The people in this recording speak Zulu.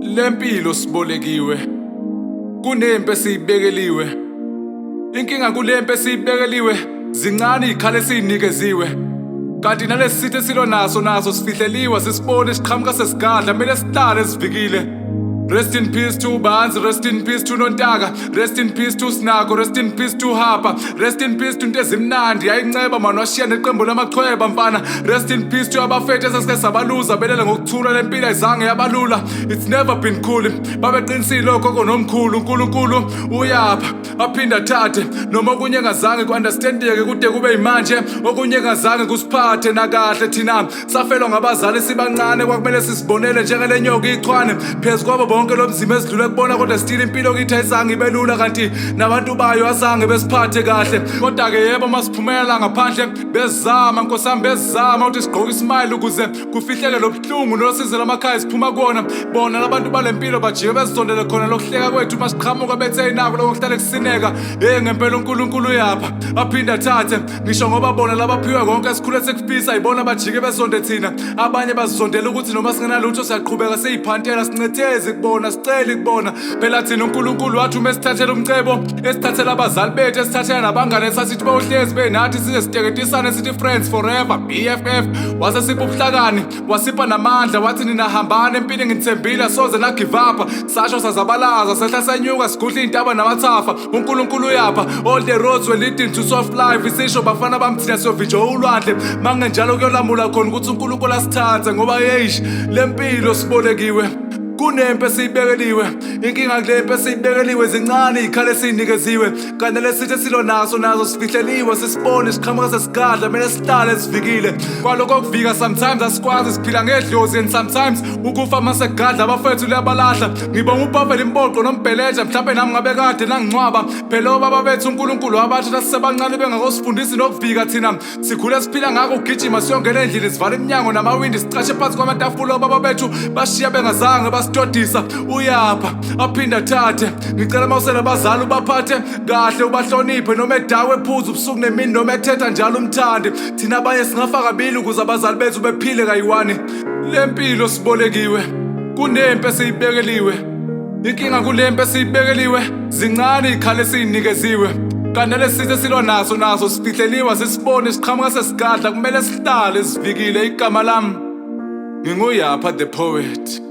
Lempilo sibolekiwe. Kunempi esiyibekeliwe. Inkinga kulempi esiyibekeliwe zincane izikhala esiyinikeziwe. Kanti nalesi sithe silwa naso naso sifihleliwe sisibone siqhamuka sesigadla kumele sihlale sivikile. Rest in peace to Banzi, rest in peace to Nontaka, rest in peace to Snako, rest in peace to Hapa, rest in peace to Ntezimnandi, yayinceba mani washiya neqembu lamachweba mfana. Rest in peace to abafethu esasike sabaluza belele ngokuthula lempilo ayizange yabalula. It's never been cool. Babeqinisile okhokho nomkhulu, uNkulunkulu uyapha aphinde athathe noma okunye engazange ku-understandeke kude kube yimanje, okunye engazange kusiphathe nakahle. Thina safelwa ngabazali sibancane, kwakumele sisibonele njengale nyoka ichwane phezu kwabo bonke lo mzimba esidlule kubona, kodwa still impilo kithi ayizange ibe lula, kanti nabantu bayo azange besiphathe kahle. Kodwa-ke yebo, masiphumela ngaphandle bezama, nkosi yami, bezama ukuthi sigqoke ismile ukuze kufihleke lo buhlungu nosizo lamakhaya siphuma kuwona. Bona labantu bale mpilo bajike bezizondele khona lokuhleka kwethu masiqhamuka, bethe inako lokho kuhlale kusineka. Hey, ngempela uNkulunkulu uyapha aphinde athathe, ngisho ngoba bona labaphiwe konke esikhule sekufisa yibona bajike bezonde thina. Abanye bazizondela ukuthi noma singenalutho siyaqhubeka siyiphantela, sincethezi kubona, siceli kubona. Phela thina uNkulunkulu wathi uma esithathela umcebo, esithathela abazali bethu, esithathela nabangane esasithi bawuhlezi benathi, size siteketisane sithi friends forever, BFF, wase sipha ubuhlakani, wasipha namandla, wathi nina hambani empini, nginithembile, soze na give up. Sasho sazabalaza, sehla senyuka, sigudla iy'ntaba namathafa. uNkulunkulu uyapha, all the roads were leading to soft life. Isisho bafana bami, thina siyovinjwa ulwandle mangenjalo kuyolamula khona ukuthi uNkulunkulu asithathe, ngoba yeyish, lempilo sibolekiwe, kunempi esiyibekeliwe. Inkinga kule mpi esiyibekeliwe zincane iy'khala esiyinikeziwe, kanti lesithe silwa naso naso sifihleliwe, sisibone siqhamuka sesigadla, kumele sihlale sivikile kwalokho kuvika. Sometimes asikwazi, siphila ngedlozi, and sometimes ukufa masegadla abafethu liyabalahla. Ngibonga uPavela Impoqo nombheleja, mhlawumbe nami ngabe kade nangingcwaba. Phela obaba bethu uNkulunkulu wabathatha sisebancane bengakosifundisi nokuvika. Thina sikhule siphila ngako ukugijima siyongena endlini, sivala iminyango namawindi, sicashe phansi kwamatafula. Obaba bethu bashiya bengazange basitodisa. Uyapha aphinde athathe. Ngicela mawusele abazali ubaphathe kahle, ubahloniphe, noma edawe ephuza ubusuku nemini, noma ethetha njalo, umthande. Thina abanye singafa kabili ukuze abazali bethu bephile kayi-one. Le mpilo sibolekiwe, kunempi esiyibekeliwe. Inkinga kulempi esiyibekeliwe zincane iy'khala esiyinikeziwe, kanti nalesithe silwa naso naso sifihleliwe, sisibone siqhamuka sesigadla, kumele sihlale sivikile. Igama lami nginguyapha the poet.